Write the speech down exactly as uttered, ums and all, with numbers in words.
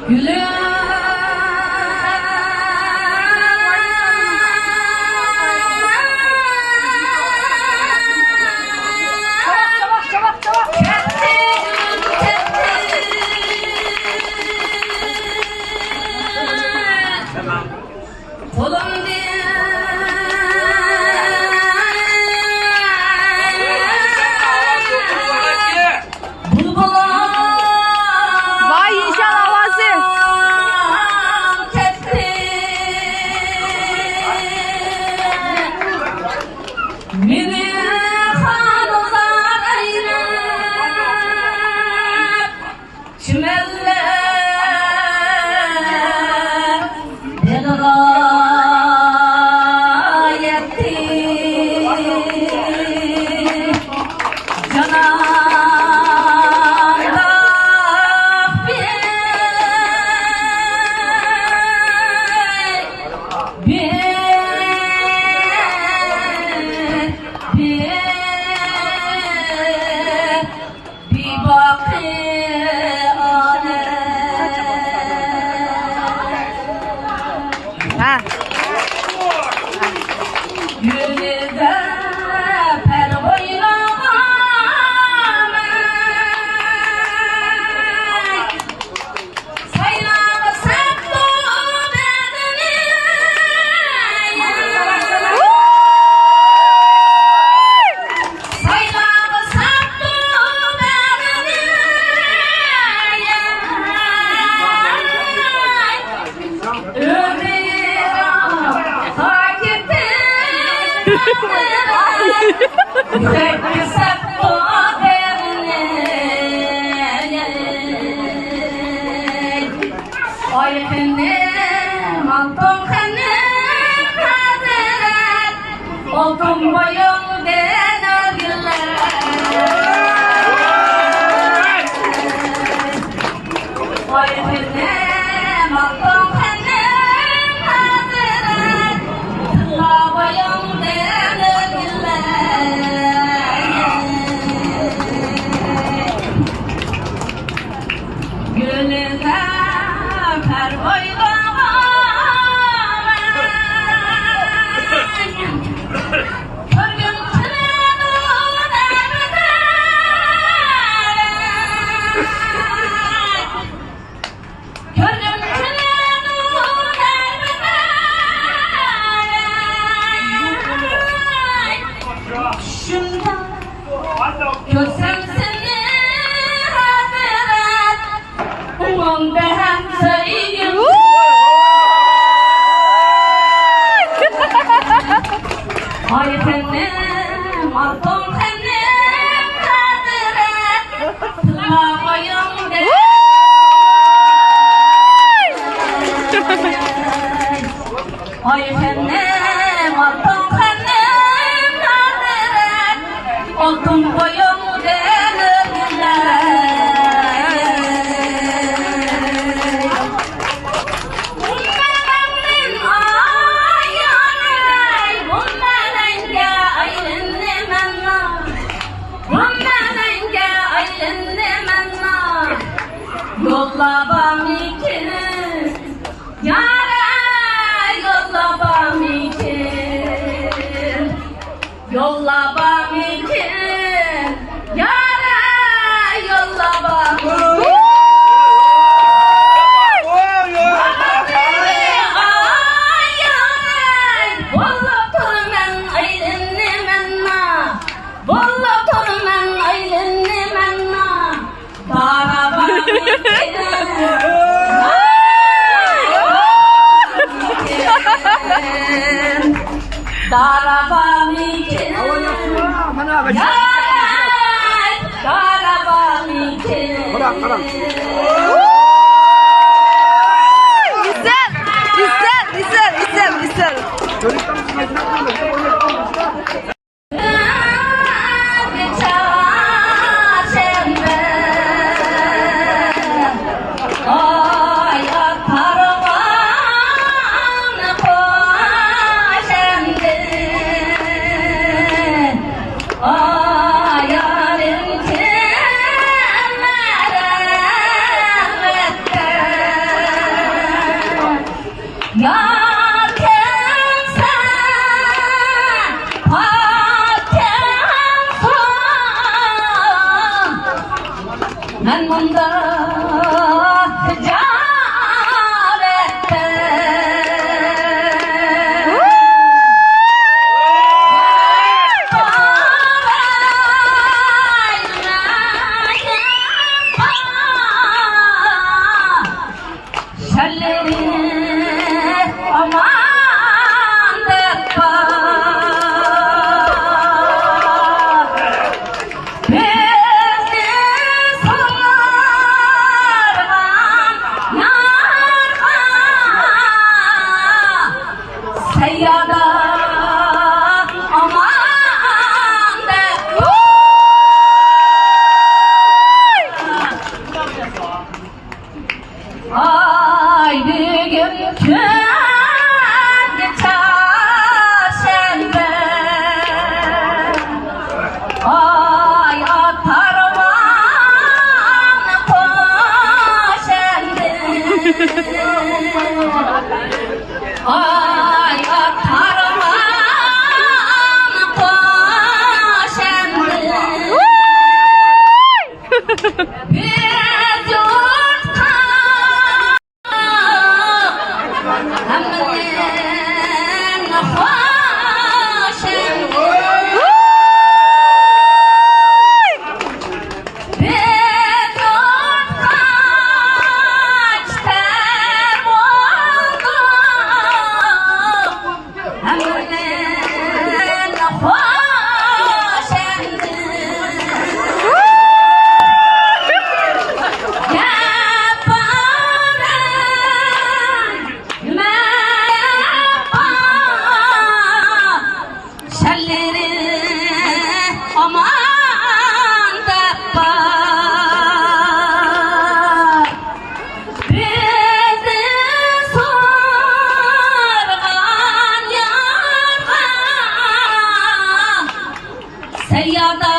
گۈلۈم. كەتتىم، كەتتىم. قولۇمدىن بۇلبۇل. ۋاي، ئىنشاللا ئاۋازى. كەتتى. مېنى خانزادە ئايلاپ، چىمەنلەر بېغىغا يەتتى. جانانغا بىر، بىر، بىر، بىر باقى ئادەم. ھە. يۈرىدە پەر ئوينىغان. ئاي خېنىم، ئالتۇن خېنىم ھەزرەت، ئالتۇن بويۇڭدىن ئۆرگۈلەر. ئاي خېنىم، ئالتۇن خېنىم ھەزرەت، تىللا بويۇڭدىن ئۆرگۈلەر. گۈلزار پەر ئوينىغان. كۆرگۈم كېلىدۇ دەردىدە. كۆرگۈم كېلىدۇ دەردىدە. چۈشۈمدە كۆرسەم سېنى ھەزرەت، ئۇنىڭدا ھەم سۆيگۈم. ئاي خېنىم، ئالتۇن خېنىم ھەزرەت، تىللا بويۇڭدىن. ئاي خېنىم، ئالتۇن خېنىم ھەزرەت، ئالتۇن بويۇڭدىن ئۆرگۈلەر. بۇ مەنەڭدىن ئاياناي، بۇ مەنەڭگە ئايلىنىمەن. بۇ مەنەڭگە ئايلىنىمەن. يوللار بارمىكىن؟ يارەي، يوللار بارمىكىن؟ يوللار بارمىكىن؟ يارەي، يوللار بارمىكىن؟ ئاي، يارەي، بولۇپ تۇرىمەن، ئايلىنىمەن. بولۇپ تۇرىمەن، ئايلىنىمەن. دارا بارمىكىن؟ دارا بارمىكىن؟ ياراي، دارا بارمىكىن؟ قاراڭ، قاراڭ. ئېسىل، ئېسىل، ئېسىل، ئېسىل، ئېسىل. يار كەمسەن، پاك كەمسەن، مەن مۇنداق خىجالەتتە. شەللىرى ئامان دەپ بار. بىزنى سۇنارغان يارغا سەييادا ئامان دەپ بار. ئاي، بۈگۈن كۈندە چارشەنبە. ئاي، ئاتارمان قوشەندە. ئاي، ئاتارمان قوشەندە. بىز يۇرتقا ھەممىدىن خوش. بىز يۇرتقا كېتەر بولدۇق. شەللىرى ئامان دەپ بار. بىزنى سورىغان يارغا سەييادا